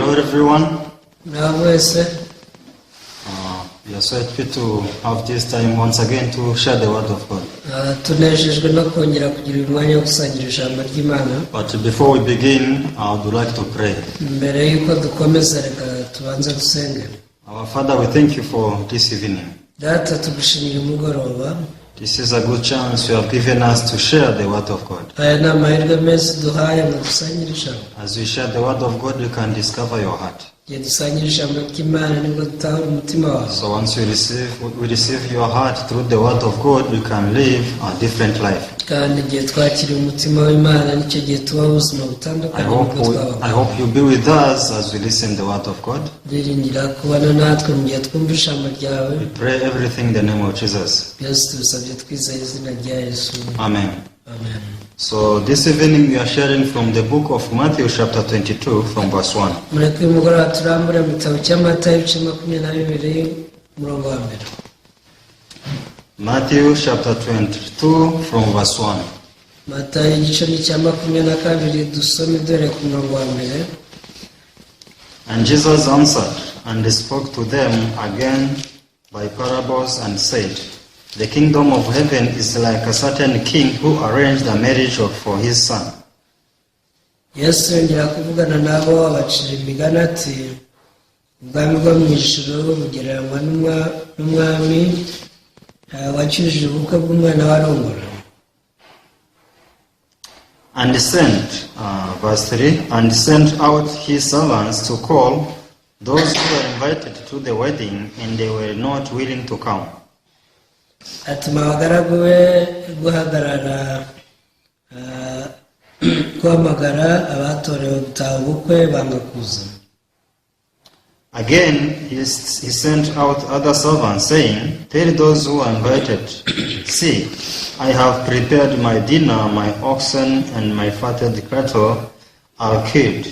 Hello, everyone. Muraho mwese. We are so happy to have this time once again to share the word of God. Ah, tunejejwe no kongera kugira uyu mwanya wo gusangira ijambo ry'Imana. But before we begin, I would like to pray. Mbere y'uko dukomeza, reka tubanze dusenge. Our Father, we thank you for this evening. Data, tugushimira umugoroba. This is a good chance you have given us to share the word of God. Aya ni amahirwe meza uduhaye ngo dusangire ijambo. As we share the word of God, we can discover your heart. Igihe dusangira ijambo ry'Imana nibwo dutahura umutima wawe. So once we receive your heart through the word of God, we can live a different life. Kandi igihe twakiriye umutima w'Imana, nicyo gihe tubaho ubuzima butandukanye n'ubwo twabaho. I hope you'll be with us as we listen the word of God. Ndiringira kubana natwe mu gihe twumva ijambo ryawe. We pray everything in the name of Jesus. Byose tubisabye twizeye izina rya Yesu. Amen. Amen. So this evening we are sharing from the book of Matthew, chapter 22, from verse 1. Mureke uyu mugoroba turambure mu gitabo cya Matayo, ibice 22, umurongo wa mbere. Matthew chapter 22 from verse 1. Matayo igice ni icya 22, dusome dore ku murongo wa mbere. And Jesus answered and spoke to them again by parables and said, "The kingdom of heaven is like a certain king who arranged a marriage for his son." Yesu yongera kuvugana nabo, abacira imigani ati: "Ubwami bwo mu ijuru bugereranywa n'umwami wacyujije ubukwe bw'umwana we arongora." And sent, verse 3, and sent out his servants to call those who were invited to the wedding, and they were not willing to come. Atuma abagaragu be guhagarara guhamagara abatorewe gutaha ubukwe, banga kuza. Again, he sent out other servants, saying, 'Tell those who are invited, See, I have prepared my dinner, my oxen and my fatted cattle are killed,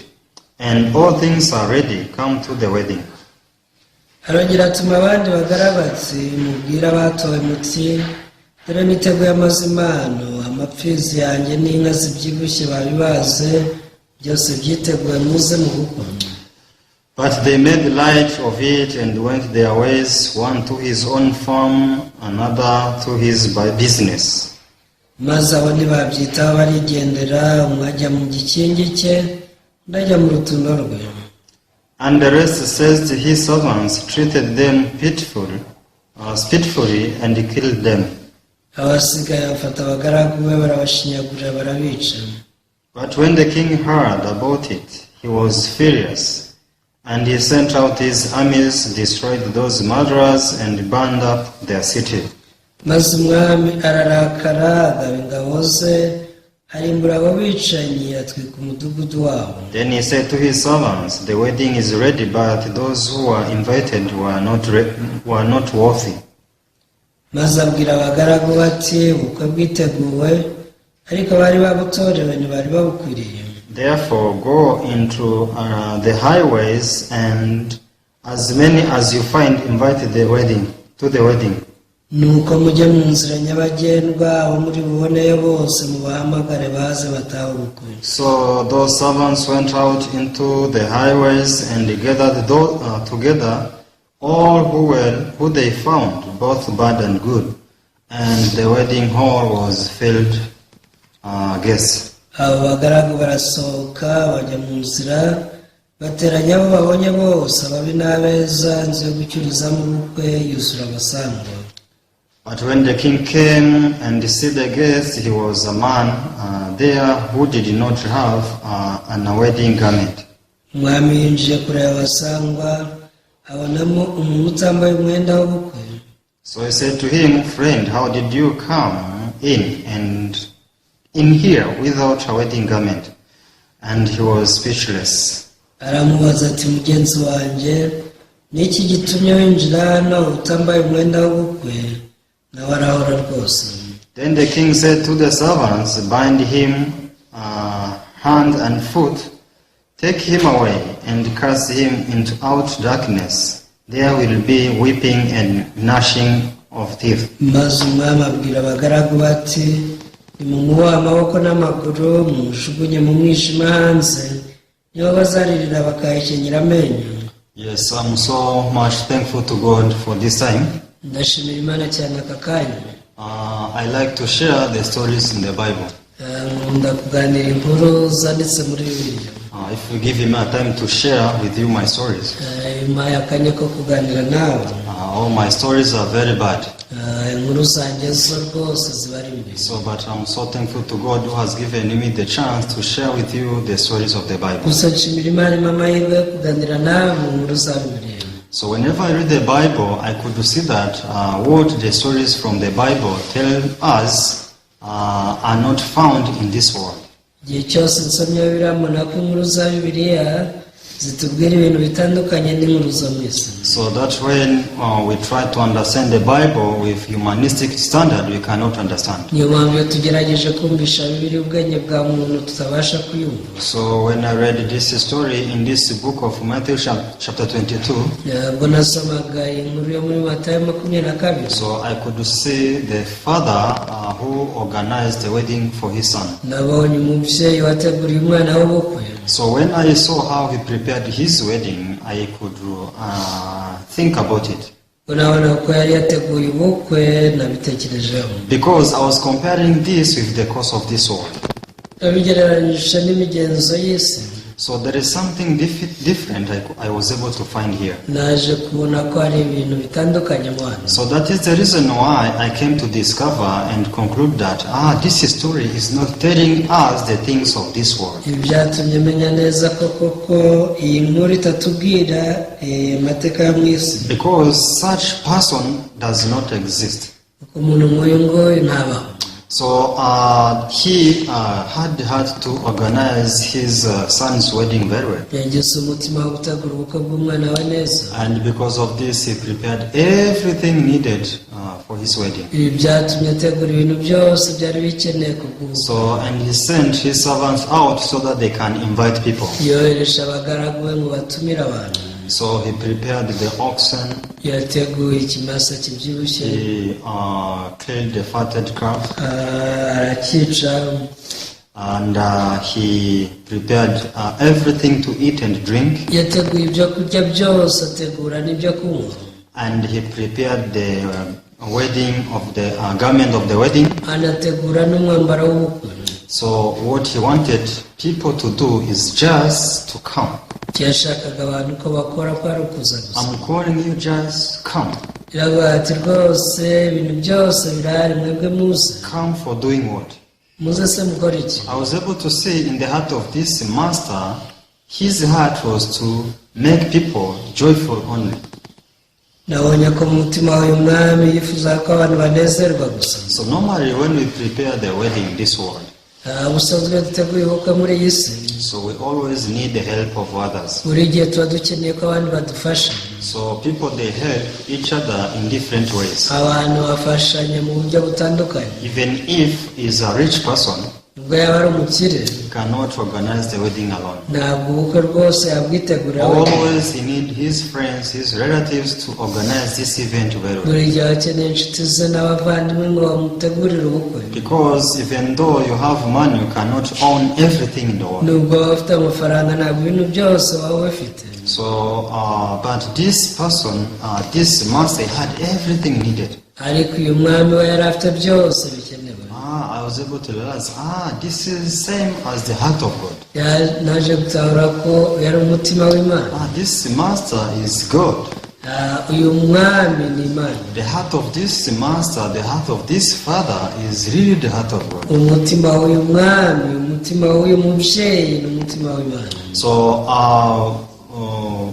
and all things are ready. Come to the wedding.'" Arongera atuma abandi bagaragu ati: "Mubwire abatowe muti: Dore niteguye amazimano, amapfizi yanjye n'inka zibyibushye babibaze, byose byiteguwe, muze mu bukwe." But they made light of it and went their ways, one to his own farm, another to his business. Maze abo ntibabyitaho, barigendera, umwe ajya mu gikingi cye, undi ajya mu rutuno rwe. And the rest seized his servants, treated them spitefully, and killed them. Abasigaye bafata abagaragu be, barabashinyagurira, barabica. But when the king heard about it, he was furious, and he sent out his armies, destroyed those murderers, and burned up their city. Maze umwami ararakara, agaba ingabo ze, arimbura abo bicanyi, atwika umudugudu wabo. Then he said to his servants, 'The wedding is ready, but those who were invited were not worthy. Maze abwira abagaragu bati: 'Ubukwe bwiteguwe, ariko abari babutorewe ntibari babukwiriye. Therefore, go into the highways, and as many as you find, invite to the wedding.' Nuko mujye mu nzira nyabagendwa, abo muri buboneyo bose mubahamagare baze batahe ubukwe." So those servants went out into the highways and gathered together all who they found, both bad and good, and the wedding hall was filled guests. Abo bagaragu barasohoka bajya mu nzira, bateranya abo babonye bose, ababi n'abeza, inzu yo gucyurizamo ubukwe yuzura abasangwa. But when the king came and see the guests, he was a man there who did not have an wedding garment. Umwami yinjiye kureba abasangwa, abonamo umuntu utambaye umwenda w'ubukwe. So he said to him, 'Friend, how did you come in and in here without a wedding garment?' And he was speechless. Aramubaza ati: 'Mugenzi wanjye, ni iki gitumye winjira hano utambaye umwenda w'ubukwe?' Nawe arahora rwose. Then the king said to the servants, 'Bind him hand and foot, take him away, and cast him into out darkness. There will be weeping and gnashing of teeth.'" Maze umwami abwira abagaragu bati: 'Nimumubohe amaboko n'amaguru, mumujugunye mu mwijima hanze. Nibo bazaririra bakahekenyera amenyo. Yes, I'm so much thankful to God for this time. Ndashimira Imana cyane aka kanya. I like to share the stories in the Bible. Nkunda kuganira inkuru zanditse muri Bibiliya. If you give me a time to share with you my stories, Impaye akanya ko kuganira nawe. All my stories are very bad. Inkuru zanjye zo rwose ziba ari mbi. So, but I'm so thankful to God who has given me the chance to share with you the stories of the Bible. Gusa nshimira Imana impa amahirwe yo kuganira nawe mu nkuru za Bibiliya. So, whenever I read the Bible, I could see that what the stories from the Bible tell us are not found in this world. Igihe cyose nsomye Bibiliya mbona ko inkuru za Bibiliya zitubwira ibintu bitandukanye n'inkuru zo mu isi. So that when we try to understand the Bible with humanistic standard, we cannot understand. Niyo mpamvu iyo tugerageje kumvisha Bibiliya ubwenge bwa muntu tutabasha kuyumva. So when I read this story in this book of Matthew chapter 22, Ubwo nasomaga inkuru yo muri Matayo 22, so I could see the father who organized the wedding for his son. Nabonye umubyeyi wateguriye umwana w'ubukwe. So when I saw how he prepared his wedding, I could think about it. Ubwo nabona ko yari yateguye ubukwe nabitekerejeho. Because I was comparing this with the course of this world. Nabigereranyije n'imigenzo y'isi. So there is something different I was able to find here. Naje kubona ko hari ibintu bitandukanye mo hano. So that is the reason why I came to discover and conclude that this story is not telling us the things of this world. Ibi byatumye menya neza ko koko iyi nkuru itatubwira amateka yo mu isi. Because such person does not exist. Kuko umuntu nk'uyu nguyu ntabaho. So he had had to organize his son's wedding very well. Yagize umutima wo gutegura ubukwe bw'umwana we neza. And because of this, he prepared everything needed for his wedding. Ibi byatumye ategura ibintu byose byari bikeneye ku bw'ubukwe. So, and he sent his servants out so that they can invite people. Yohereje abagaragu be ngo batumire abantu. So he prepared the oxen, Yateguye ikimasa kibyibushye. He killed the fatted calf, Arakica. And he prepared everything to eat and drink, Yateguye ibyo kurya byose ategura n'ibyo kunywa. And he prepared the wedding of the garment of the wedding. Anategura n'umwambaro w'ubukwe. So what he wanted people to do is just to come. Icyo yashakaga abantu ko bakora ko ari ukuza gusa. I'm calling you, just come. Iravuga ati rwose ibintu byose birahari mwebwe muze. Come for doing what? Muze se mukora iki? I was able to see in the heart of this master, his heart was to make people joyful only. Nabonye ko mu mutima w'uyu mwami yifuza ko abantu banezerwa gusa. So normally when we prepare the wedding in this world, Ubusanzwe iyo duteguye ubukwe muri iyi si, so we always need the help of others. Buri gihe tuba dukeneye ko abandi badufasha. So people, they help each other in different ways. Abantu bafashanya mu buryo butandukanye. Even if is a rich person, Ubwo yaba ari umukire, he cannot organize the wedding alone. Ntabwo ubukwe rwose yabwitegurira wenyine. Always he need his friends, his relatives to organize this event very well. Buri gihe aba akeneye inshuti ze n'abavandimwe ngo bamutegurire ubukwe. Because even though you have money, you cannot own everything in the world. Nubwo waba ufite amafaranga ntabwo ibintu byose waba ubifite. So, but this person, this master had everything needed. Ariko uyu mwami we yari afite byose bikenewe. Ah, I was able to realize, this is same as the heart of God. Naje gutahura ko yari umutima w'Imana. This master is God. Uyu mwami ni Imana. The heart of this master, the heart of this father is really the heart of God. Umutima w'uyu mwami umutima w'uyu mubyeyi ni umutima w'Imana. So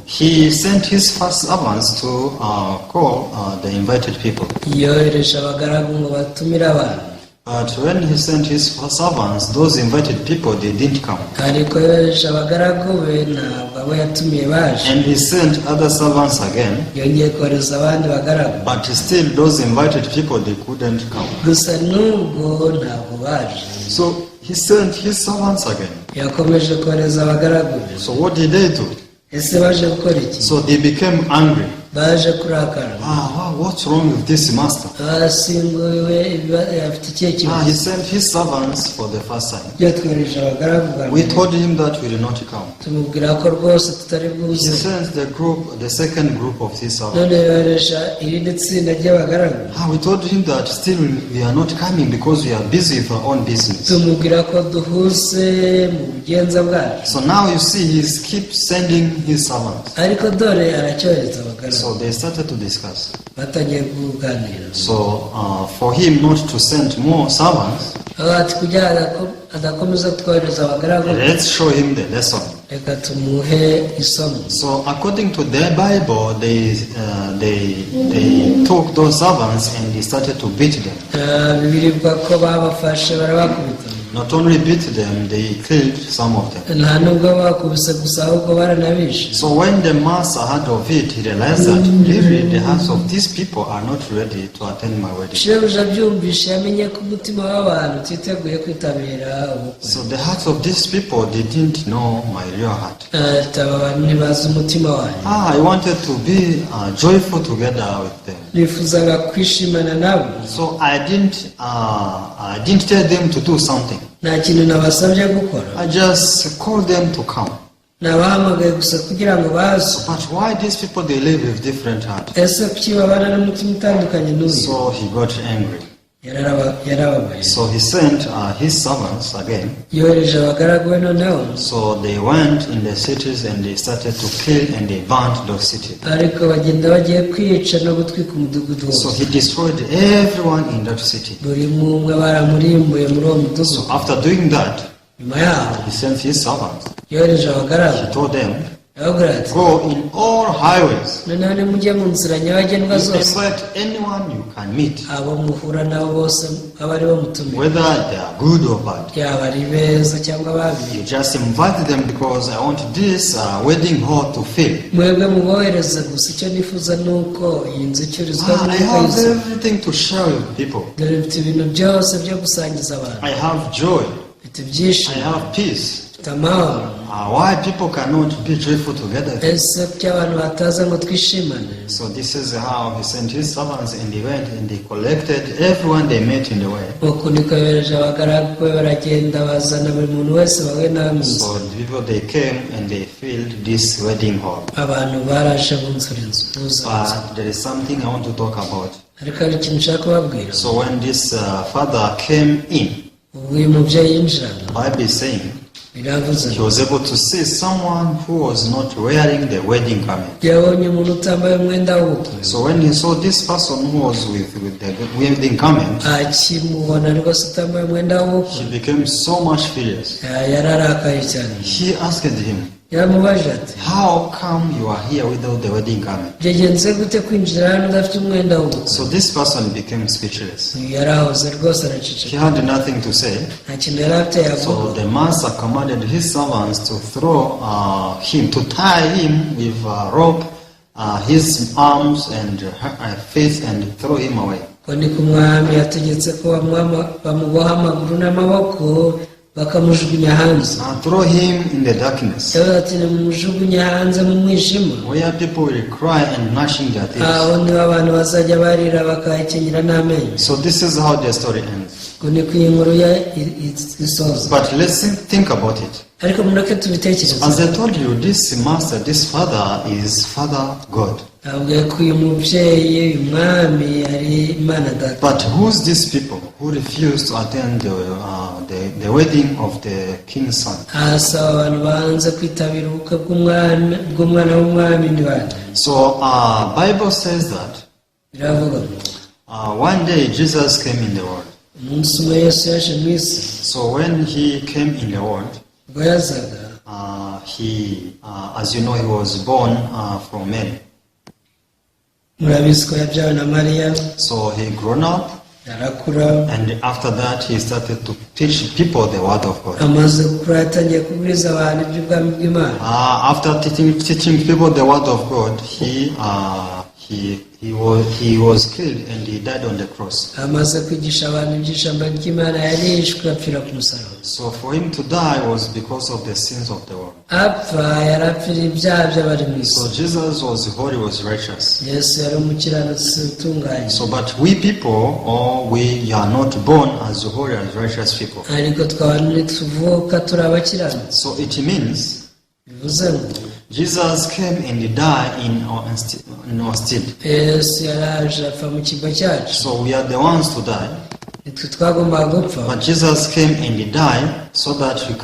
he sent his first servants to call the invited people. Yohereje abagaragu ngo batumire abantu. But when he sent his first servants, those invited people, they didn't come. Ariko yohereje abagaragu be ntabwo abo yatumiye baje. And he sent other servants again, Yongeye kohereza abandi bagaragu. But still those invited people, they couldn't come. Gusa n'ubwo ntabwo baje. So he sent his servants again. Yakomeje kohereza abagaragu be. So what did they do? Ese baje gukora iki? So they became angry. Baje kurakara. Ah, wow, what's wrong with this master? Asimbuwe afite ikihe Ah, kibazo? he sent his servants for the first time. Yatwohereje abagaragu bwa We mbere. told him that we did not come. Tumubwira ko rwose tutari He buze. sent the group, the second group of his servants. None yohereje irindi tsinda ry'abagaragu. Ah, we told him that still we are not coming because we are busy with our own business. Tumubwira ko duhuze mu bugenza bwacu. So now you see he keeps sending his servants. Ariko dore aracyohereza abagaragu. So they started to discuss. Batangiye kuganira. So for him not to send more servants, Aho ati kugira adakomeza kutwohereza abagaragu, let's show him the lesson. Reka tumuhe isomo. So according to their Bible, they took those servants and they started to beat them. Eh, Bibiliya ivuga ko babafashe barabakubita. Not only beat them, they killed some of them. Nta nubwo bakubise gusa ahubwo baranabishe. So when the master heard of it, he realized that really the hearts of these people are not ready to attend my wedding. Shebuja abyumvishe yamenye ko umutima w'abantu utiteguye kwitabira ubukwe. So the hearts of these people, they didn't know my real heart. Ati aba bantu ntibazi umutima wanjye. Ah, I wanted to be joyful together with them. Nifuzaga kwishimana nabo. So I didn't tell them to do something. Nta kintu nabasabye gukora. I just called them to come. Nabahamagaye gusa kugira ngo baze. But why these people, they live with different heart? Ese kuki babana n'umutima utandukanye n'uyu? So he got angry. Yarababaye. So he sent his servants again. Yohereje abagaragu be noneho. So they went in the cities and they started to kill and they burnt those cities. Ariko bagenda bagiye kwica no gutwika umudugudu So wose. he destroyed everyone in that city. Buri umwe baramurimbuye muri uwo mudugudu. So after doing that, Nyuma yaho he sent his servants. yohereje abagaragu. He told them, Arababwira ati, "Go in all highways. noneho nimujye mu nzira nyabagendwa zose, Invite anyone you can meet, abo muhura nabo bose abe ari bo mutumira, whether they are good or bad. Yaba ari beza cyangwa babi. You just invite them because I want this wedding hall to fill." Mwebwe mubohereze gusa icyo nifuza ni uko iyi nzu icururizwamo Ah, I have ikayuzura. everything to share with people. Dore mfite ibintu byose byo gusangiza abantu. I have joy. Mfite ibyishimo. I have peace. Mfite amahoro. Why people cannot be joyful together? Ese kuki abantu bataza ngo twishimane? So this is how he sent his servants, and they went and they collected everyone they met in the way. Uku niko yohereje abagaragu be baragenda bazana buri muntu wese bahuye nawe mu nzira. So the people, they came and they filled this wedding hall. Abantu baraje bunzura inzu buzura inzu. But there is something I want to talk about. Ariko hari ikintu nshaka kubabwira. So when this father came in, Ubwo uyu mubyeyi yinjiraga, Bible is saying biravuze he was able to see someone who was not wearing the wedding garment. Yabonye umuntu utambaye umwenda w'ubukwe. So when he saw this person who was with the wedding garment, Akimubona rwose utambaye umwenda w'ubukwe, he became so much furious. Yararakaye cyane. He asked him, Yaramubajije ati, "How come you are here without the wedding garment?" byagenze gute kwinjira hano udafite umwenda w'ubukwe? So this person became speechless. Uyu yarahoze rwose araceceka. He had nothing to say. Nta kintu yari afite yavuga. So the master commanded his servants to throw him, to tie him with a rope, his arms and feet, and throw him away. Ko niko umwami yategetse ko bamuboha amaguru n'amaboko bakamujugunya hanze. Throw him in the darkness, Yavuze ati nimumujugunye hanze mu mwijima, where people will cry and gnashing their teeth. Aho niho abantu bazajya barira bakahekenyera n'amenyo. So this is how the story ends. Ngo niko iyi nkuru ya isoza. But let's think about it. Ariko mureke tubitekereze. As I told you, this master, this father is Father God. Nabwiye ko uyu mubyeyi uyu mwami ari Imana Data. But who's these people who refuse to attend the wedding of the king's son? Asaba abantu banze kwitabira ubukwe bw'umwami bw'umwana w'umwami ni bande? So Bible says that Biravuga ngo one day Jesus came in the world. Umunsi umwe Yesu yaje mu isi. So when he came in the world, Ubwo yazaga, he, as you know, he was born from Mary. Murabizi ko yabyawe na Mariya. So he grown up, Arakura. And after that he started to teach people the word of God. Amaze gukura yatangiye kubwiriza abantu iby'ubwami bw'Imana. After teaching people the word of God, he he was killed and he died on the cross. Amaze kwigisha abantu iby'ijambo ry'Imana, yarishwe apfira ku musaraba. So for him to die was because of the sins of the world. Apfa yarapfiriye ibyaha by'abari mu isi. So Jesus was holy, was righteous. Yesu yari umukiranutsi utunganye. So, but we people, or we are not born as holy, as righteous people. Ariko twaba ntituvuka turi abakiranutsi. So it means Bivuze ngo Jesus came and died in our stead. Yesu yaraje apfa mu cyimbo cyacu. So we are the ones to die. Nitwe twagombaga gupfa. But Jesus came and died so that we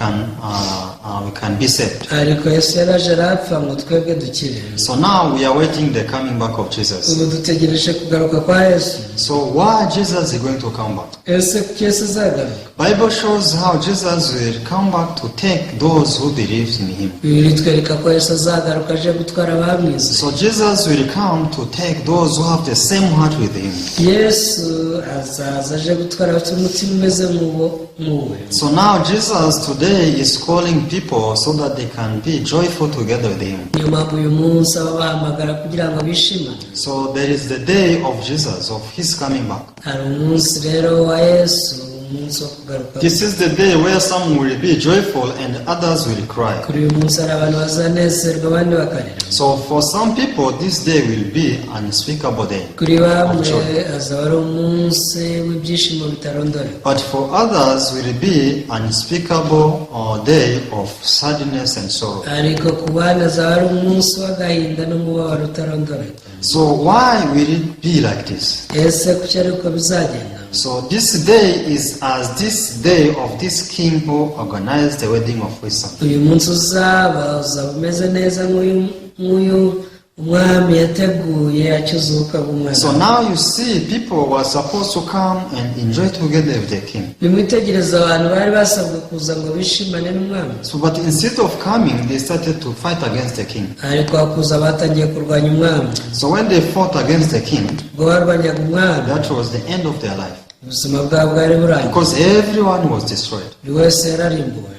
can be saved. Ariko Yesu yaraje arapfa ngo twebwe dukire. So now we are waiting the coming back of Jesus. Ubu dutegereje kugaruka kwa Yesu. So why Jesus is going to come back? Ese kuki Yesu azagaruka? Bible shows how Jesus will come back to take those who believe in him. Bibiliya itwereka ko Yesu azagaruka aje gutwara abamwizeye. So Jesus will come to take those who have the same heart with him. Yesu azaza aje gutwara abafite umutima umeze nk'uwo nk'uwe. So now Jesus today is calling people so that they can be joyful together with him. Niyo mpamvu uyu munsi aba bahamagara kugira ngo bishimane. So there is the day of Jesus, of his coming back. Hari umunsi rero wa Yesu, umunsi wo kugaruka. This is the day where some will be joyful and others will cry. Kuri uyu munsi hari abantu bazanezerwa abandi bakarira. So for some people, this day will be unspeakable day Kuri bamwe of joy. Azaba ari umunsi w'ibyishimo bitarondoreka. But for others will be unspeakable day of sadness and sorrow. Ariko ku bandi azaba ari umunsi w'agahinda n'umubabaro utarondoreka. So why will it be like this? Ese kuki ariko bizagenda? So this day is as this day of this king who organized the wedding of his son. Uyu munsi uzaba uzaba umeze neza nk'uyu nk'uyu umwami yateguye acyuza ubukwe bw'umwana. So now you see, people were supposed to come and enjoy together with the king. Bimwitegereza abantu bari basabwe kuza ngo bishimane n'umwami. So, but instead of coming, they started to fight against the king. Ariko hakuza batangiye kurwanya umwami. So when they fought against the king, Ubwo barwanyaga umwami, that was the end of their life. Ubuzima bwabo bwari burangiye. Because everyone was destroyed. Buri wese yararimbuwe.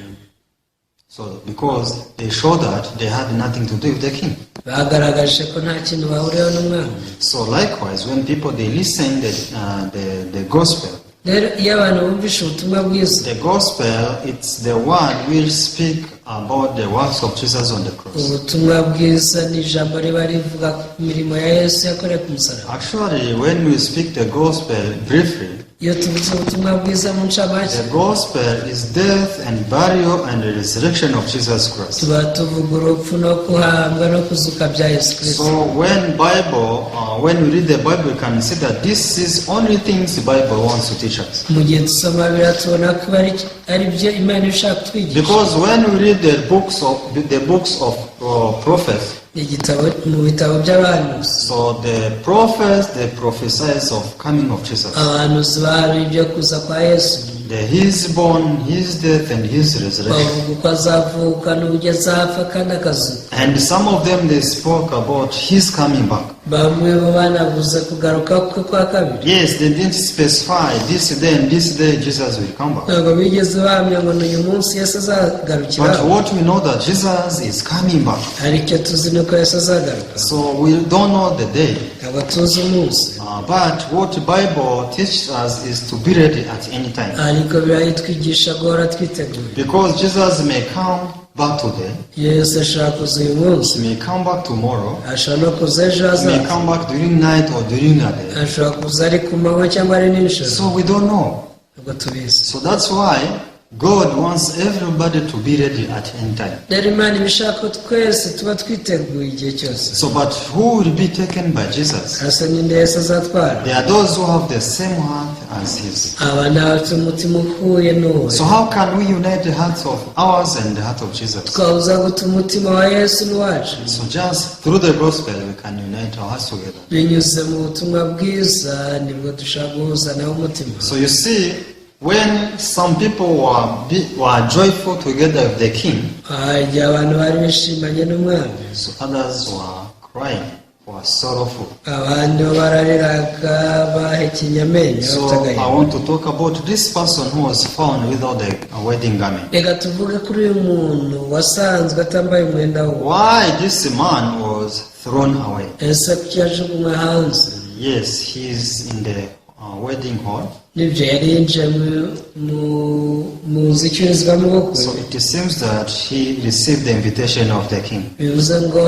So because they showed that they had nothing to do with the king. Bagaragaje ko nta kintu bahuriyeho n'umwami. So likewise, when people they listen the gospel, Rero iyo abantu bumvishe ubutumwa bwiza, the gospel, it's the one will speak about the works of Jesus on the cross. Ubutumwa bwiza ni ijambo riba rivuga ku mirimo ya Yesu yakorewe ku musaraba. Actually, when we speak the gospel briefly, Iyo tuvuze ubutumwa bwiza mu ncamake, the gospel is death and burial and the resurrection of Jesus Christ. Tuba tuvuga urupfu no kuhambwa no kuzuka bya Yesu Kirisito. So when we read the Bible, we can see that this is only things the Bible wants to teach us. Mu gihe dusoma Bibiliya tubona ko ari byo Imana ishaka kutwigisha. Because when we read the books of prophets, Igitabo mu bitabo by'abahanuzi, so the prophets, they prophesies of coming of Jesus, abahanuzi bahanuye ibyo kuza kwa Yesu, the his born, his death, and his resurrection. Bavuga uko azavuka n'uburyo azapfa kandi akazuka. And some of them, they spoke about his coming back. Bamwe bo banavuze kugaruka kwe kwa kabiri. Yes, they didn't specify this day and this day Jesus will come back. Ntabwo bigeze bahamya ngo ni uyu munsi Yesu azagarukira. But what we know, that Jesus is coming back. Ariko icyo tuzi ni uko Yesu azagaruka. So we don't know the day. Ntabwo tuzi umunsi. But what the Bible teaches us is to be ready at any time. Ariko birayitwigisha guhora twiteguye. Because Jesus may come back today, Yesu ashobora kuza uyu munsi, he may come back tomorrow, ashobora no kuza ejo he may hazaza, come back during night or during the day. Ashobora kuza ari ku manywa cyangwa ari nijoro. So we don't know. Ntabwo tubizi. So that's why God wants everybody to be ready at any time. Rero Imana iba ishaka ko twese tuba twiteguye igihe cyose. So, but who will be taken by Jesus? Ese ninde Yesu azatwara? They are those who have the same heart as his. Aba ni abafite umutima uhuye n'uwe. So how can we unite the hearts of ours and the heart of Jesus? Twahuza gute umutima wa Yesu n'uwacu? So just through the gospel we can unite our hearts together. Binyuze mu butumwa bwiza nibwo dushobora guhuza nawe umutima. So you see, when some people were joyful together with the king, Aha, igihe abantu bari bishimanye n'umwami, so others were crying, were sorrowful. Abandi bo barariraga bahekenya amenyo So bafite I agahinda. want to talk about this person who was found without a wedding garment. Reka tuvuge kuri uyu muntu wasanzwe atambaye umwenda w'ubukwe. Why this man was thrown away? Ese kuki yajugunywe hanze? Yes, he is in the wedding hall. Nibyo, yari yinjiye mu nzu icururizwamo ubukwe. So it seems that he received the invitation of the king. Bivuze ngo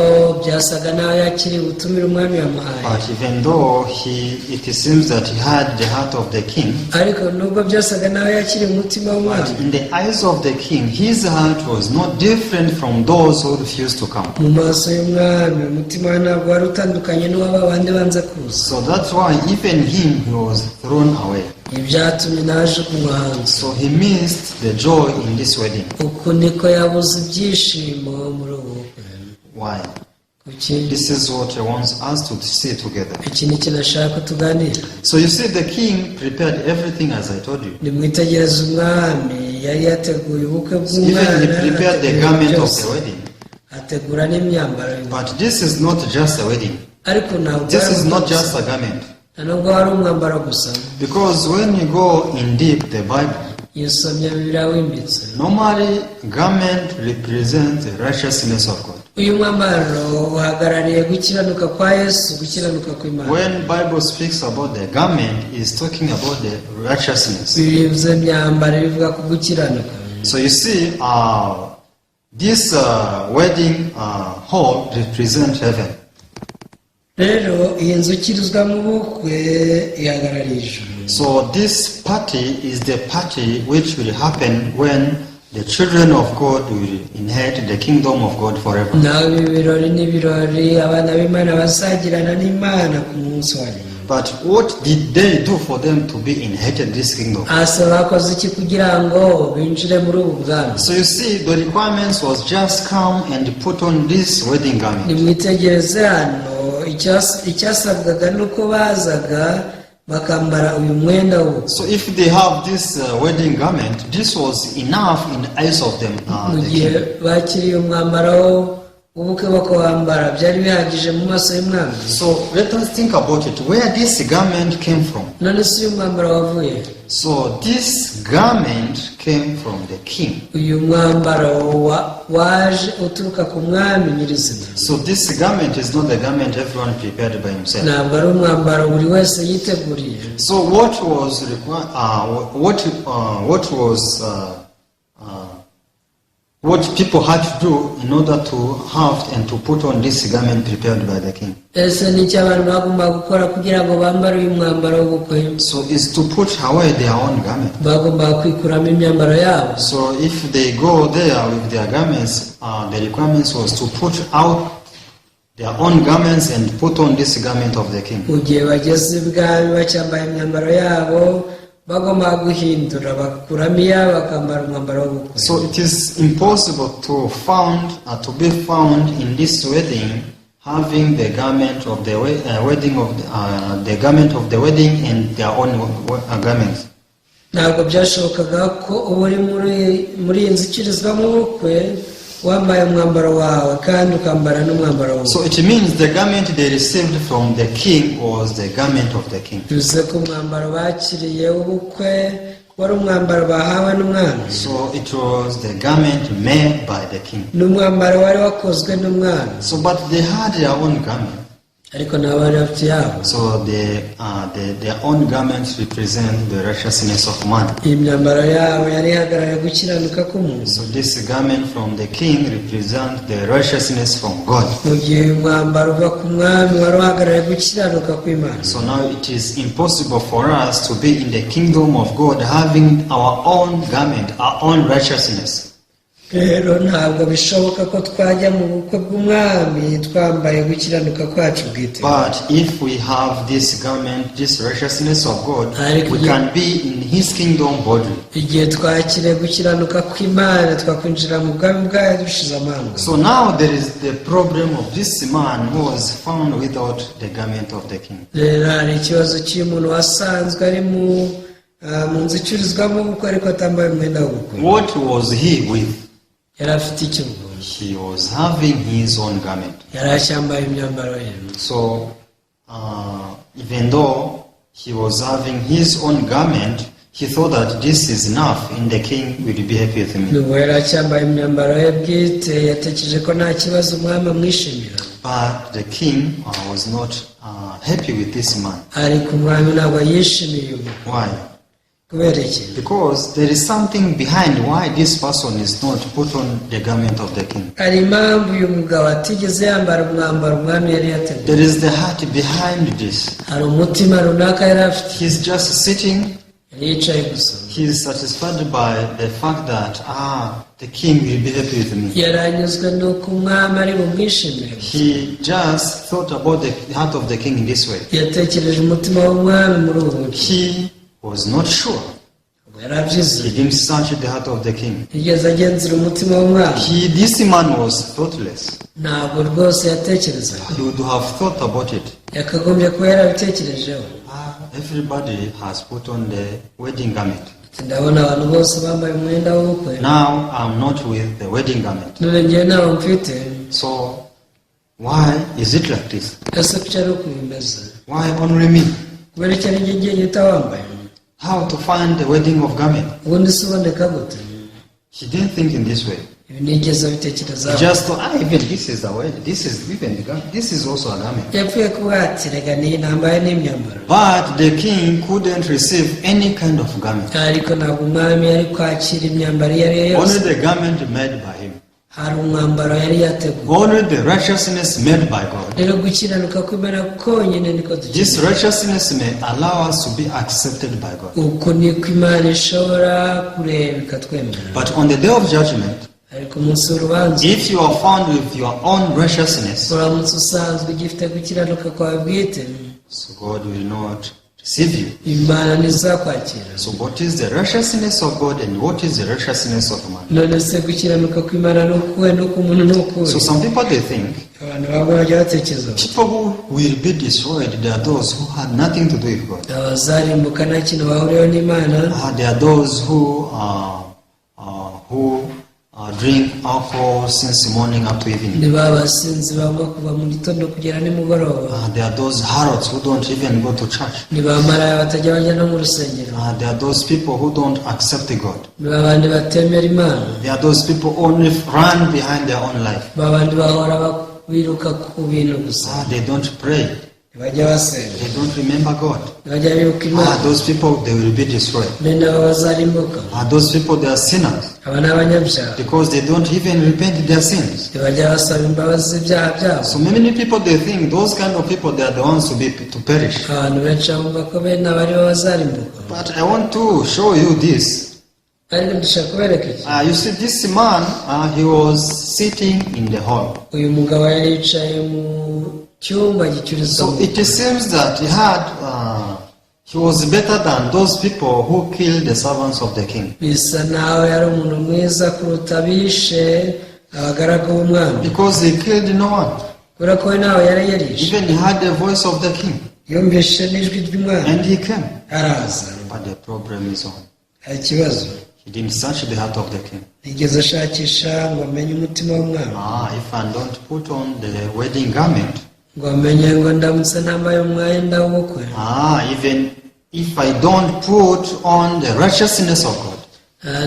byasaga naho yakiriye ubutumire umwami yamuhaye. But even though it seems that he had the heart of the king, Ariko nubwo byasaga naho yakiriye umutima w'umwami, but in the eyes of the king, his heart was not different from those who refused to come. Mu maso y'umwami umutima we ntabwo wari utandukanye n'uw'aba bandi banze kuza. So that's why even him, he was thrown away. Ibi byatumye nawe ajugunywa hanze. So he missed the joy in this wedding. Uku niko yabuze ibyishimo muri ubu bukwe. Why? Kuki? This is what he wants us to see together. Iki ni ikintu ashaka ko tuganira. So you see, the king prepared everything, as I told you. Nimwitegereze, umwami yari yateguye ubukwe Even he bw'umwana, prepared the ategura garment of byose, the wedding. Ategura n'imyambaro y'ubukwe. But this is not just a wedding. Ariko ntabwo This ari is not ubukwe gusa. Just a garment. Nta nubwo wari umwambaro gusa. Because when you go in deep the Bible, Iyo usomye Bibiliya wimbitse, normally garment represents the righteousness of God. Uyu mwambaro uhagarariye gukiranuka kwa Yesu, gukiranuka kw'Imana. When Bible speaks about the garment, is talking about the righteousness. Bivuze imyambaro, bivuga ku gukiranuka. So you see, this wedding hall represents heaven. Rero iyi nzu ikirizwamo ubukwe ihagarariye ijuru. So this party is the party which will happen when the children of God will inherit the kingdom of God forever. Naho ibi birori ni ibirori abana b'Imana bazagirana n'Imana ku munsi wa nyuma. But what did they do for them to be inherited this kingdom? Ese bakoze iki kugira ngo binjire muri ubu bwami? So you see, the requirements was just come and put on this wedding garment. Nimwitegereze hano, icyasabwaga ni uko bazaga bakambara uyu mwenda w'ubukwe. So if they have this wedding garment, this was enough in the eyes of them, Mu the gihe king. bakiriye umwambaro w'ubukwe bakawambara, byari bihagije mu maso y'umwami. So let us think about it, where this garment came from. None se uyu mwambaro wavuye? So this garment came from the king. Uyu mwambaro waje uturuka ku mwami nyirizina. So this garment is not the garment everyone prepared by himself. Ntabwo ari umwambaro buri wese yiteguriye. So what was required? What was what people had to do in order to have and to put on this garment prepared by the king? Ese ni icyo abantu bagomba gukora kugira ngo bambare uyu mwambaro w'ubukwe? So is to put away their own garment. Bagomba kwikuramo imyambaro yabo. So if they go there with their garments, the requirements was to put out their own garments and put on this garment of the king. Mu gihe bageze ibwami bacyambaye imyambaro yabo, bagomba guhindura bagakuramo iyabo bakambara umwambaro w'ubukwe. So it is impossible to be found in this wedding having the garment of the wedding of the garment of the wedding and their own garments. Ntabwo byashobokaga ko uba uri muri iyi nzu ikirizwamo ubukwe wambaye umwambaro wawe kandi ukambara n'umwambaro w'ubukwe. So it means the garment they received from the king was the garment of the king. Bivuze ko umwambaro bakiriye w'ubukwe wari umwambaro bahawe n'umwami. So it was the garment made by the king. Ni umwambaro wari wakozwe n'umwami. So but they had their own garment. Ariko nabo bari bafite iyabo. So their own garments represent the righteousness of man. Iyi myambaro yabo yari ihagarariye gukiranuka k'umuntu. So this garment from the king represents the righteousness from God. Mu gihe uyu mwambaro uva ku mwami wari uhagarariye gukiranuka kw'Imana. So now it is impossible for us to be in the kingdom of God having our own garment, our own righteousness. Rero ntabwo bishoboka ko twajya mu bukwe bw'umwami twambaye gukiranuka kwacu bwite. But if we have this garment, this righteousness of God, we can be in His kingdom boldly. Igihe twakiriye gukiranuka kw'Imana, twakwinjira mu bwami bwayo dushize amanga. So now there is the problem of this man who was found without the garment of the king. Rero hari ikibazo cy'umuntu wasanzwe ari mu nzu icururizwamo ubukwe ariko atambaye umwenda w'ubukwe. What was he with? Yari afite iki ubwo? He was having his own garment. Yari acyambaye imyambaro ye. So, even though he was having his own garment, he thought that this is enough and the king will be happy with me. Nubwo yari acyambaye imyambaro ye bwite, yatekereje ko nta kibazo umwami amwishimira. But the king was not happy with this man. Ariko umwami ntabwo yishimiye uyu mugabo. Why? Kubera iki? Because there is something behind why this person is not put on the garment of the king. Hari impamvu uyu mugabo atigeze yambara umwambaro umwami yari yateguye. There is the heart behind this. Hari umutima runaka yari afite. He's just sitting. Yari yicaye gusa. He's satisfied by the fact that the king will be happy with me. Yaranyuzwe n'uko umwami ari bumwishimire. He just thought about the heart of the king in this way. Yatekereje umutima w'umwami muri ubu buryo. He was not sure. Ntabwo yari abyizeye. He didn't search the heart of the king. Yigeze agenzura umutima w'umwami? This man was thoughtless. Ntabwo rwose yatekerezaga. He would have thought about it. Yakagombye kuba yarabitekerejeho. Everybody has put on the wedding garment. Ati, ndabona abantu bose bambaye umwenda w'ubukwe. Now I'm not with the wedding garment. None ngewe ntawo mfite. So why is it like this? Ese kuki ari uku bimeze? Why only me? Kubera icyo ari njye njyenyine utawambaye? How to find the wedding of garment? Ubundi se uboneka gute? He didn't think in this way. Ibi ntiyigeze He abitekerezaho. just thought, even this is the wedding. This is even the garment. This is also a garment. Yapfuye kuvuga ati rega niyi ntambaye n'imyambaro. But the king couldn't receive any kind of garment. Ariko ntabwo umwami yari kwakira imyambaro iyo ari yo yose. Only the garment made by him. Hari umwambaro yari yateguye. Only the righteousness made by God. Rero gukiranuka kw'Imana konyine niko This dukeneye. righteousness may allow us to be accepted by God. Uku niko Imana ishobora kureba ikatwemera. But on the day of judgment, ariko umunsi w'urubanza, if you are found with your own righteousness, uramutse usanzwe ugifite gukiranuka kwawe bwite, so God will not receive you. Imana ntizakwakira. So what is the righteousness of God and what is the righteousness of man? None se gukiranuka kw'Imana ni ukuhe n'uk'umuntu ni ukuhe? So some people, they think Abantu bamwe bajya batekereza bati, people who will be destroyed, they are those who had nothing to do with God. Abazarimbuka nta kintu bahuriyeho n'Imana. They are those who drink alcohol since morning up to evening. Ni ba basinzi banywa kuva mu gitondo kugera nimugoroba. There are those harlots who don't even go to church. Ni ba maraya batajya bajya no mu rusengero. There are those people who don't accept God. Ni ba bandi batemera Imana. There are those people only run behind their own life. Ba bandi bahora biruka ku bintu gusa. They don't pray. Ntibajya basenga. They don't remember God. Ntibajya bibuka Imana. Those people, they will be destroyed. Bene abo bazarimbuka. Those people, they are sinners Aba ni abanyabyaha because they don't even repent their sins. Ntibajya basaba imbabazi z'ibyaha byabo. So many people, they think those kind of people, they are the ones to perish. Abantu benshi bumva ko bene abo aribo bazarimbuka. But I want to show you this. Ariko ndashaka kubereka iki. You see, this man, he was sitting in the hall. Uyu mugabo yari yicaye mu cyumba gicururizwamo. So it seems that he was better than those people who killed the servants of the king. Bisa naho yari umuntu mwiza kuruta abishe abagaragu b'umwami. Because he killed no one. Kubera ko we ntawe yari yarishe. Even he had the voice of the king. Yumvishe n'ijwi ry'umwami. And he came. Araza. But the problem is on. Hari ikibazo. He didn't search the heart of the king. Ntiyigeze ashakisha ngo amenye umutima w'umwami. If I don't put on the wedding garment, ngo amenye ngo ndamutse ntambaye umwenda w'ubukwe, even if I don't put on the righteousness of God,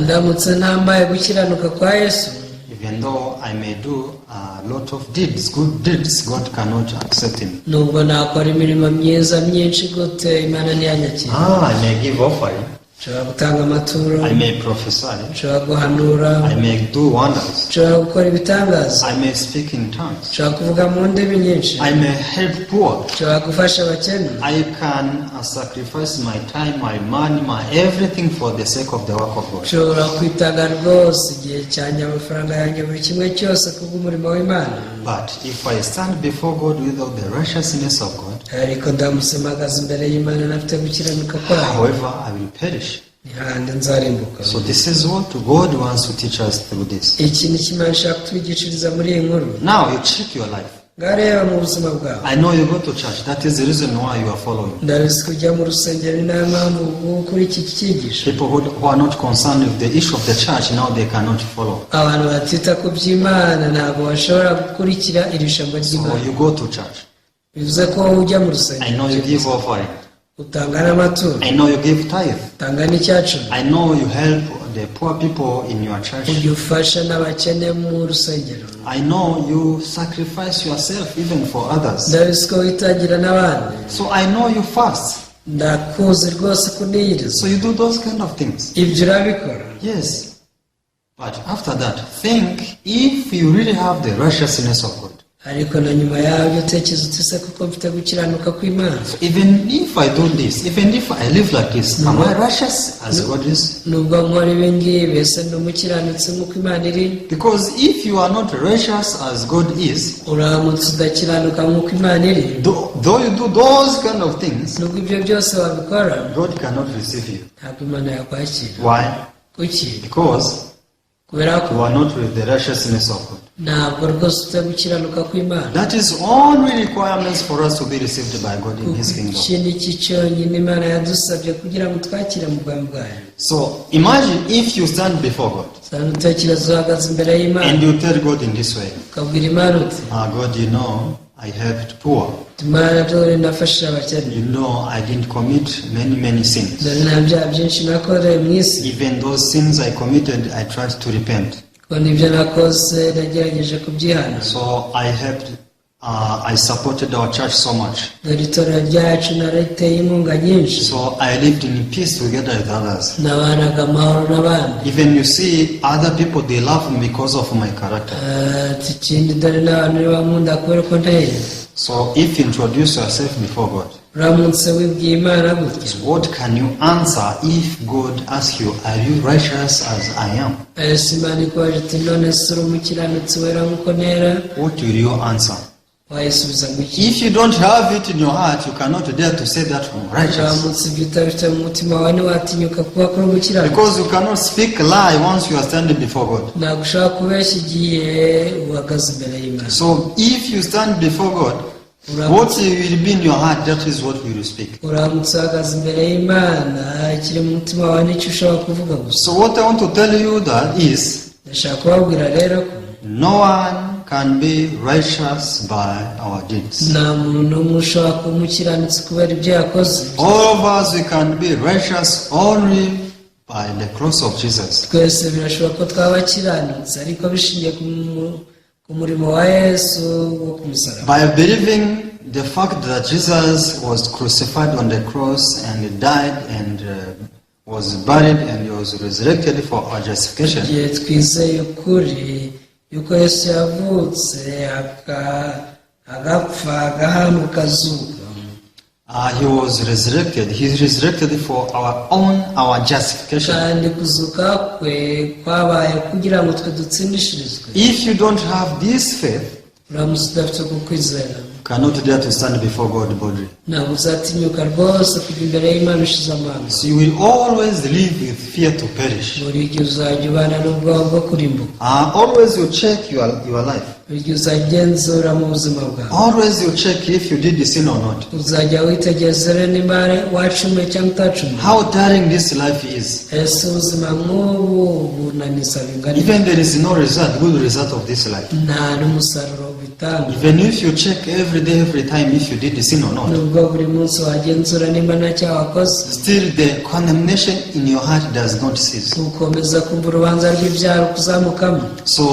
ndamutse ntambaye gukiranuka kwa Yesu, even though I may do a lot of deeds, good deeds, God cannot accept him. Nubwo nakora imirimo myiza myinshi gute, Imana ntiyanyakira. I may give offering, Nshobora gutanga amaturo, I may prophesy, nshobora guhanura, I may do wonders, nshobora gukora ibitangaza, I may speak in tongues, nshobora kuvuga mu ndimi nyinshi, I may help poor. Nshobora gufasha abakene. I can sacrifice my time, my money, my everything for the sake of the work of God. Nshobora kwitanga rwose igihe cyanjye, amafaranga yanjye, buri kimwe cyose kubw'umurimo w'Imana. But if I stand before God without the righteousness of God, Ariko ndamutse mpagaze imbere y'Imana ntafite gukiranuka kwayo, however, I will perish. Ni hahandi nzarimbuka. So this is what God wants to teach us through this. Iki ni cyo Imana ishaka kutwigishiriza muri iyi nkuru. Now you check your life. Ngareba mu buzima bwawe. I know you go to church. That is the reason why you are following. Ndabizi kujya mu rusengero, ni nayo mpamvu kuri iki cyigisho. People who are not concerned with the issue of the church, now they cannot follow. Abantu batita ku by'Imana ntabwo bashobora gukurikira iri jambo So ry'Imana. you go to church. Bivuze ko wowe ujya mu I rusengero. know you give offering. Utanga n'amaturo. I know you give tithe. Utanga n'icyacumi. I know you help the poor people in your church. Ujya ufasha n'abakene mu rusengero. I know you sacrifice yourself even for others. Ndabizi ko witangira n'abandi. So I know you fast. Ndakuzi rwose kuniyiriza. So you do those kind of things. Ibyo urabikora. Yes. But after that, think if you really have the righteousness of God. Ariko na nyuma yabyo tekereza uti se kuko mfite gukiranuka kw'Imana? So even if I do this, even if I live like this, am I righteous as God is? Nubwo nkora ibi ngibi, ese ndi umukiranutsi nk'uko Imana iri? Because if you are not righteous as God is, Uramutse udakiranuka nk'uko Imana iri, though you do those kind of things, nubwo ibyo byose wabikora, God cannot receive you. Ntabwo Imana yakwakira. Why? Kuki? Because Kubera ko you are not with the righteousness of God. Ntabwo rwose ufite gukiranuka kw'Imana. That is only requirements for us to be received by God in His kingdom. Iki ni cyo cyonyine Imana yadusabye kugira ngo twakire mu bwami bwayo. So imagine if you stand before God Sana utekereza uhagaze imbere y'Imana and you tell God in this way, ukabwira Imana uti, "Ah, God, you know, I helped poor. Imana, dore nafashije abakene. You know, I didn't commit many, many sins. Dore nta byaha byinshi nakoreye mu isi. Even those sins I committed, I tried to repent. Ko nibyo nakoze nagerageje kubyihana. So I helped, I supported our church so much. Dore itorero ryacu nariteye inkunga nyinshi. So I lived in peace together with others. Nabanaga amahoro n'abandi. Even you see, other people, they love me because of my character." Ati ikindi dore n'abantu bankunda kubera ko nteye. So if you introduce yourself before God, Uramutse wibwiye Imana gutya, what can you answer if God asks you, "Are you righteous as I am?" ese Imana ikubaje iti none se uri umukiranutsi wera nk'uko nera? What will you answer? Wayisubiza ngo iki? If you don't have it in your heart, you cannot dare to say that I'm righteous. Uramutse ibyo utabifite mu mutima wawe ntiwatinyuka kuba kuri umukiranutsi. Because you cannot speak lie once you are standing before God. Ntabwo ushobora kubeshya igihe uhagaze imbere y'Imana. So if you stand before God, what will be in your heart, that is what we will speak. Uramutse uhagaze imbere y'Imana, ikiri mu mutima wawe nicyo ushobora kuvuga gusa. So what I want to tell you that is, Ndashaka kubabwira rero ko no one can be righteous by our deeds. Nta muntu n'umwe ushobora kuba umukiranutsi kubera ibyo yakoze. All of us, we can be righteous only by the cross of Jesus. Twese birashoboka ko twaba abakiranutsi ariko bishingiye ku murimo wa Yesu wo ku musaraba. By believing the fact that Jesus was crucified on the cross and died and was buried and was resurrected for our justification, Igihe twizeye ukuri yuko Yesu yavutse agapfa agahambwa akazuka, he was resurrected. He is resurrected for our own, our justification. Kandi kuzuka kwe kwabaye kugira ngo twe dutsindishirizwe. If you don't have this faith, Uramutse udafite uku kwizera, you cannot dare to stand before God boldly. Ntabwo uzatinyuka rwose kujya imbere y'Imana ushize amanga. So you will always live with fear to perish. Buri gihe uzajya ubana n'ubwoba bwo kurimbuka. Always you check your life. Buri gihe uzagenzura mu buzima bwawe. Always you check if you did the sin or not. Uzajya witegereza rero nimba wacumuye cyangwa utacumuye. How tiring this life is. Ese ubuzima nk'ubu bunaniza bingana iki? Even there is no result, good result of this life. Nta n'umusaruro bitanga. Even if you check every day, every time if you did the sin or not, Nubwo buri munsi wagenzura nimba nta cyaha wakoze, still the condemnation in your heart does not cease. Ukomeza kumva urubanza rw'ibyaha rukuzamukamo. So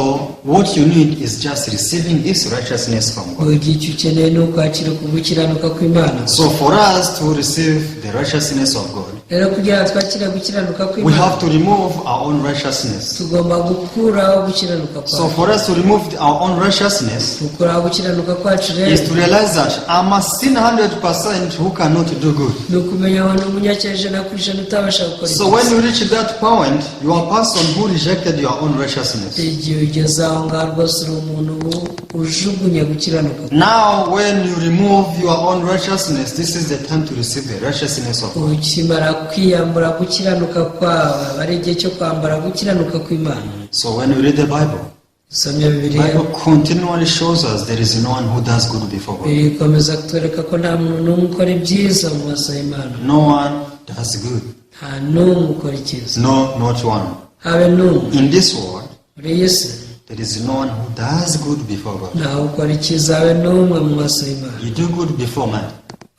what you need is just receiving this righteousness from God. Buri gihe icyo ukeneye ni ukwakira uku gukiranuka kw'Imana. So for us to receive the righteousness of God, Rero kugira ngo twakire gukiranuka we kw'Imana, have to remove our own righteousness. Tugomba gukuraho gukiranuka So kwacu. for us to remove our own righteousness Gukuraho gukiranuka kwacu rero is to realize that I'm a sin 100% who cannot do good. Ni ukumenya ngo ni umunyacyaha 100% utabasha gukora So when ibyiza. you reach that point, you are a person who rejected your own righteousness. Igihe ugeze aho ngaho rwose uri umuntu ujugunye gukiranuka. Now, when you remove your own righteousness, this is the time to receive the righteousness of God. Ukimara kwiyambura gukiranuka kwawe aba ari igihe cyo kwambara gukiranuka kw'Imana. So when we read the Bible, Usomye the Bibiliya, Bible continually shows us there is no one who does good before God. Bikomeza kutwereka ko nta muntu n'umwe ukora ibyiza mu maso y'Imana. No one does good. Nta n'umwe ukora icyiza. No, not one. Habe n'umwe. In this world, Muri iyi si, there is no one who does good before God. Ntawe ukora icyiza habe n'umwe mu maso y'Imana. You do good before man.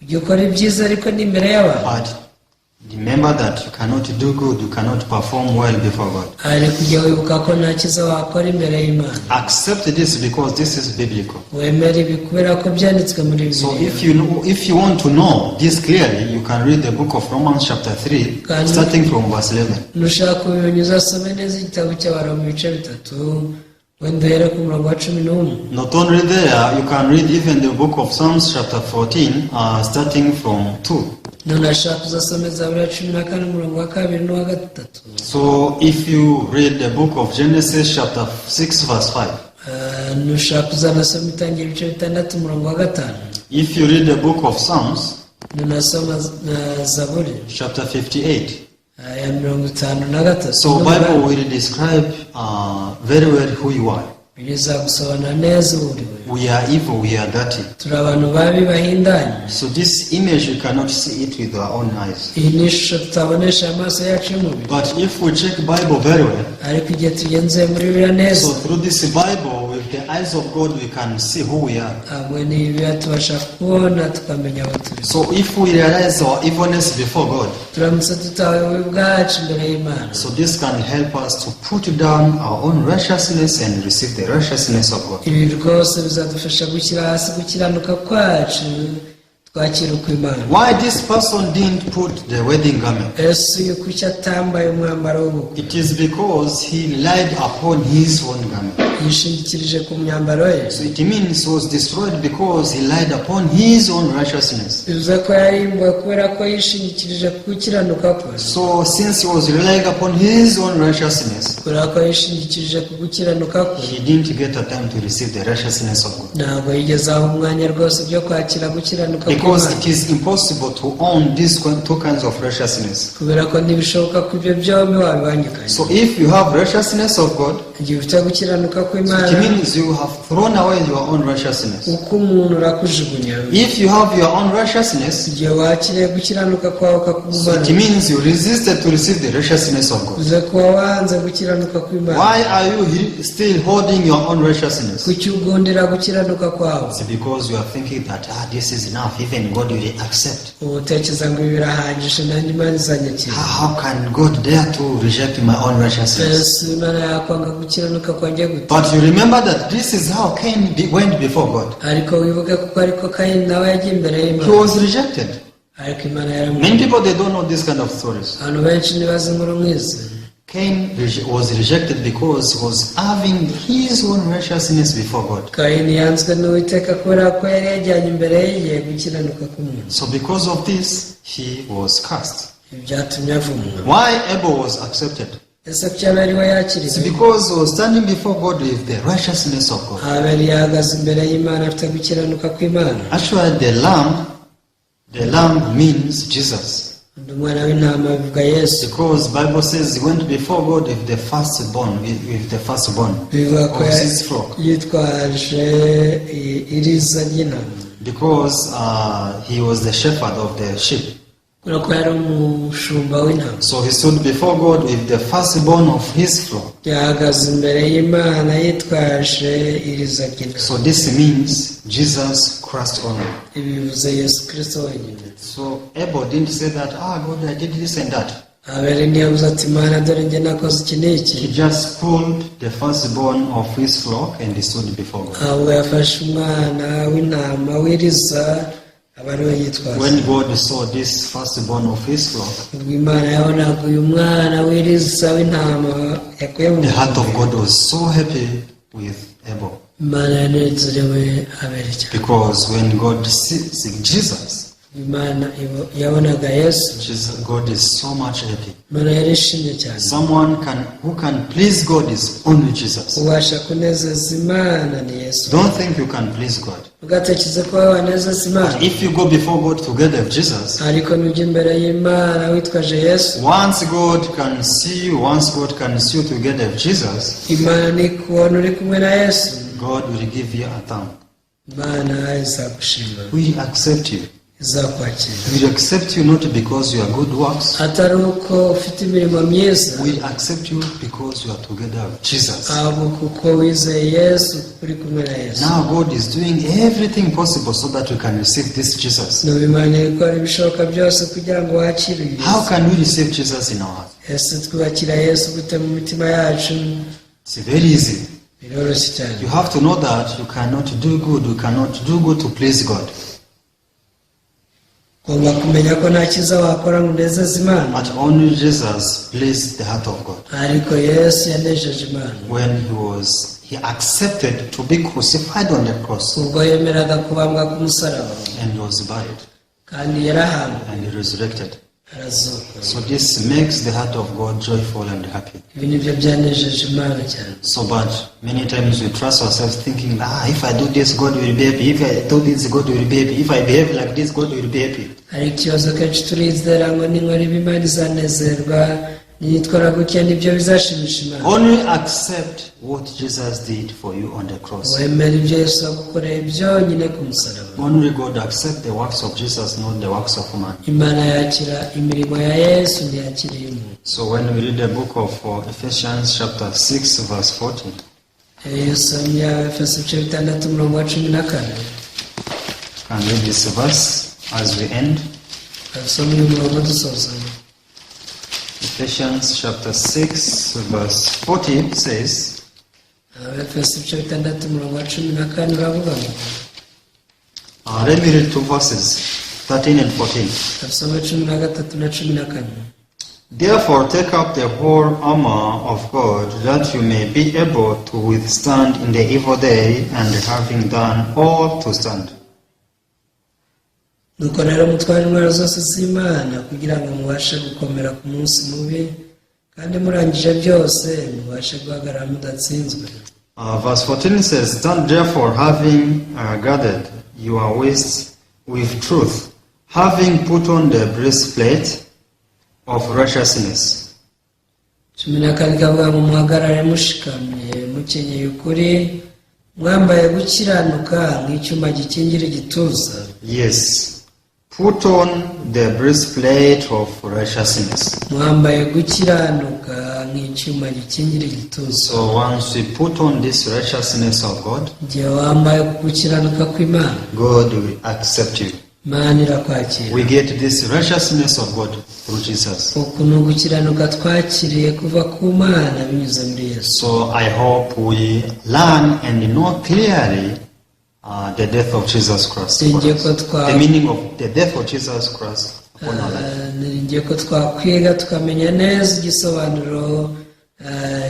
Ujya ukora ibyiza ariko ni imbere y'abantu. But remember that you cannot do good, you cannot perform well before God. Ariko ujya wibuka ko nta cyiza wakora imbere y'Imana. Accept this because this is biblical. Wemera ibi kubera ko byanditswe muri So Bibiliya. if you want to know this clearly, you can read the book of Romans chapter 3, starting from verse 11. Nushaka kubimenya uzasome neza igitabo cy'Abaroma ibice bitatu wenda uhere ku murongo wa 11. Not only there, you can read even the book of Psalms chapter 14, starting from 2. Nunashaka uzasome Zaburi ya 14 umurongo wa kabiri n'uwa gatatu. So if you read the book of Genesis chapter 6 verse 5, Nushaka uzanasoma Itangira ibice bitandatu umurongo wa gatanu. If you read the book of Psalms Nunasoma na Zaburi chapter 58, ya 53. So Bible will describe very well who you are. Bizagusobanura neza uwo uri we. We are evil, we are dirty. Turi abantu babi bahindanye. So this image you cannot see it with our own eyes. Iyi ni ishusho tutabonesha amaso yacu y'umubiri. But if we check Bible very well, Ariko igihe tugenzuye muri Bibiliya neza, so through this Bible, with the eyes of God, we can see who we are. Hamwe n'ibibiliya tubasha kubona tukamenya aho turi. So if we realize our evilness before God, Turamutse dutahuye ububi bwacu imbere y'Imana, so this can help us to put down our own righteousness and receive the righteousness of God. Ibi rwose bizadufasha gushyira hasi gukiranuka kwacu twakira ukw'Imana. Why this person didn't put the wedding garment? Ese uyu kuki atambaye umwambaro w'ubukwe? It is because he relied upon his own garment. Yishingikirije ku myambaro ye. So it means he was destroyed because he relied upon his own righteousness. Bivuze ko yarimbuwe kubera ko yishingikirije ku gukiranuka kwe. So since he was relying upon his own righteousness, Kubera ko yishingikirije ku gukiranuka kwe, he didn't get a time to receive the righteousness of God. Ntabwo yigeze aha umwanya rwose byo kwakira gukiranuka Because kw'Imana. it is impossible to own these two kinds of righteousness. Kubera ko ntibishoboka ko ibyo byombi wabibangikanya. So if you have righteousness of God, Igihe ufite gukiranuka so kw'Imana, it means you have thrown away your own righteousness. Uko umuntu urakujugunya. If you have your own righteousness, Igihe wakiriye gukiranuka kwawe so ukakugumana, it means you resisted to receive the righteousness of God. Bivuze kuba wanze gukiranuka kw'Imana. Why are you still holding your own righteousness? Kuki ugundira gukiranuka kwawe? It's because you are thinking that this is enough, even God will accept. Ubu utekereza ngo ibi birahagije nanjye Imana izanyakira. How can God dare to reject my own righteousness? Ese Imana yakwanga gukiranuka kwanjye gute? But you remember that this is how Cain went before God. Ariko wibuke kuko ariko Kayini nawe yagiye imbere He y'Imana. was rejected. Ariko Imana Many yaramwanze. people, they don't know this kind of stories. Abantu benshi ntibazi inkuru nk'izi. Cain was rejected because he was having his own righteousness before God. Kayini yanzwe n'Uwiteka kubera ko yari yajyanye imbere ye gukiranuka k'umuntu. So because of this, he was cast. Ibi byatumye avumwa. Why Abel was accepted? Ese kuki Abeli we yakiriwe? It's because he was standing before God with the righteousness of God. Abeli yahagaze imbere y'Imana afite gukiranuka kw'Imana. Actually, the lamb means Jesus. Undi umwana w'intama bivuga Yesu. Because Bible says he went before God with the firstborn, with the firstborn Bivuga ko of his flock. Yitwaje iriza ry'intama. Because he was the shepherd of the sheep. Kubera ko yari umushumba w'intama. So he stood before God with the firstborn of his flock. Yahagaze imbere y'Imana yitwaje iriza ry'intama. So this means Jesus Christ only. Ibi bivuze Yesu Kirisito wenyine. So Abel didn't say that, "Ah, God, I did this and that." Abeli ntiyavuze ati Mana dore njye nakoze iki n'iki. He just pulled the firstborn of his flock and he stood before God. Ahubwo yafashe umwana w'intama w'iriza aba ariwe yitwaza. When God saw this firstborn of his flock, Ubwo Imana yabonaga uyu mwana w'iriza w'intama yakuye mu the heart of God was so happy with Abel. Imana yanezerewe Abeli cyane. Because when God sees Jesus, Imana yabonaga Yesu, Jesus, God is so much happy. Imana yarishimye cyane. Someone who can please God is only Jesus. Ubasha kunezeza Imana ni Yesu. Don't think you can please God. Ugatekereza ko wowe wanezeza Imana. If you go before God together with Jesus, Ariko nujya imbere y'Imana witwaje Yesu, once God can see you, once God can see you together with Jesus, Imana nikubona uri kumwe na Yesu, God will give you a thumb. Imana izagushima. Will accept you. Izakwakira. Will accept you not because you are good works. Atari uko ufite imirimo myiza, Will accept you because you are together with Jesus. Ahubwo kuko wizeye Yesu, kuko uri kumwe na Yesu. Now God is doing everything possible so that we can receive this Jesus. Nubu Imana ikora ibishoboka byose kugira ngo wakire uyu How Yesu. can we receive Jesus in our heart? Ese twakira Yesu gute mu mitima yacu? It's very easy. Biroroshye cyane. You have to know that you cannot do good. You cannot do good to please God. Ugomba kumenya ko nta cyiza wakora ngo unezeze Imana. But only Jesus pleased the heart of God. Ariko Yesu yanejeje Imana. When he accepted to be crucified on the cross Ubwo yemeraga kubambwa ku musaraba and was buried kandi yarahambwe and he resurrected. Arazuka. So this makes the heart of God joyful and happy. Ibi nibyo byanejeje Imana cyane. So, but many times we trust ourselves thinking, "Ah, if I do this, God will be happy. If I do this, God will be happy. If I behave like this, God will be happy." Ariko ikibazo kenshi turizera ngo ninkora ibi Imana izanezerwa, nitwara gutya nibyo bizashimisha Imana. Only accept what Jesus did for you on the cross. Wemera ibyo Yesu yagukoreye byonyine ku musaraba. Only God accept the works of Jesus, not the works of man. Imana yakira imirimo ya Yesu, ntiyakira iy'umuntu. So when we read the book of Ephesians chapter 6 verse 14, Iyo usomye Efeso ibice 6 umurongo wa 14, can read this verse as we end. Dusome uyu murongo dusoza. Ephesians chapter 6 verse 14 says, Efeso ibice 6 umurongo wa 14 uravuga ngo, Let me read two verses, 13 and 14. Dusome 13 na 14. "Therefore, take up the whole armor of God, that you may be able to withstand in the evil day, and having done all to stand." Nuko rero mutware intwaro zose z'Imana kugira ngo mubashe gukomera ku munsi mubi, kandi murangije byose mubashe guhagarara mudatsinzwe. Verse 14 says, "Stand therefore, having girded your waist with truth, having put on the breastplate of righteousness." 14 ikavuga ngo muhagarare mushikamye mukenyeye ukuri, mwambaye gukiranuka nk'icyuma gikingira igituza. Yes. Put on the breastplate of righteousness. Mwambaye gukiranuka nk'icyuma gikingira igituza. So once we put on this righteousness of God, Igihe wambaye gukiranuka kw'Imana, God will accept you. Imana irakwakira. We get this righteousness of God through Jesus. Uku ni ugukiranuka twakiriye kuva ku Mana binyuze muri Yesu. So I hope we learn and know clearly the death of Jesus Christ for us. The meaning of the death of Jesus Christ upon our life. Niringiye ko twakwiga tukamenya neza igisobanuro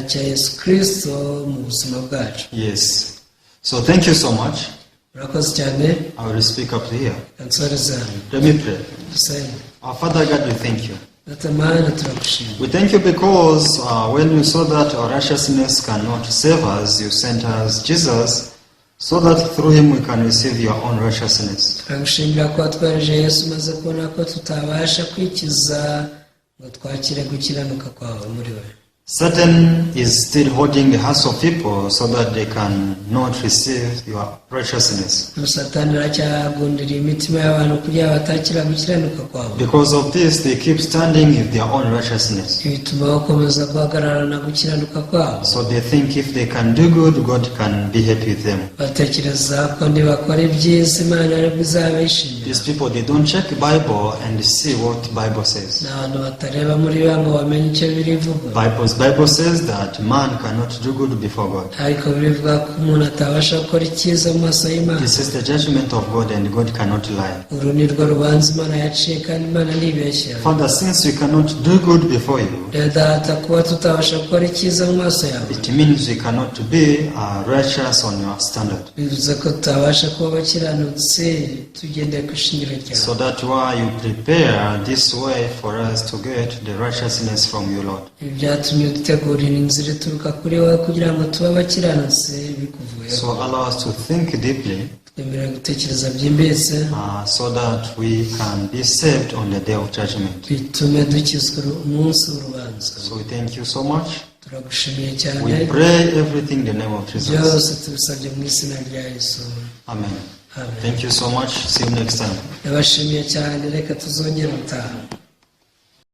cya Yesu Kirisito mu buzima bwacu. Yes. So thank you so much. Murakoze cyane. I will speak up here. Nsoreze hano. Let me pray. Dusenge. Our Father God, we thank you. Data Mana, turagushima. We thank you because when you saw that our righteousness cannot save us, you sent us Jesus so that through him we can receive your own righteousness. Turagushimira ko watwohereje Yesu umaze kubona ko tutabasha kwikiza ngo twakire gukiranuka kwawe muri we. Satan is still holding the hearts of people so that they can not receive your righteousness. Satani aracyagundiriye imitima y'abantu kugira ngo batakira gukiranuka kwawe. Because of this, they keep standing with their own righteousness. Bituma bakomeza guhagararana gukiranuka kwabo. So they think if they can do good, God can be happy with them. Batekereza ko nibakora ibyiza Imana aribwo izabishimira. These people, they don't check Bible and see what Bible says. Ni abantu batareba muri bo ngo bamenye icyo birivuga. Bible says that man cannot do good before God. Ariko birivuga ko umuntu atabasha gukora icyiza mu maso y'Imana. This is the judgment of God, and God cannot lie. Uru ni rwo rubanza Imana yaciye kandi Imana ntibeshya. Father, since we cannot do good before you, Rero Data, kuba tutabasha gukora icyiza mu maso yawe, it means we cannot be righteous on your standard. Bivuze ko tutabasha kuba abakiranutsi tugendeye ku ishingiro ryawe. So that's why you prepare this way for us to get the righteousness from you, Lord. Ibi byatumye dutegurira inzira ituruka kuri wowe kugira ngo tube abakiranutsi bikuvuyeho. So allow us to think deeply Twemerera gutekereza byimbitse, so that we can be saved on the day of judgment. Bitume dukizwa umunsi w'urubanza. So we thank you so much. Turagushimiye cyane. We pray everything in the name of Jesus. Byose tubisabye mu izina rya Yesu. Amen. Amen. Thank you so much. See you next time. Ndabashimiye cyane, reka tuzongere ubutaha.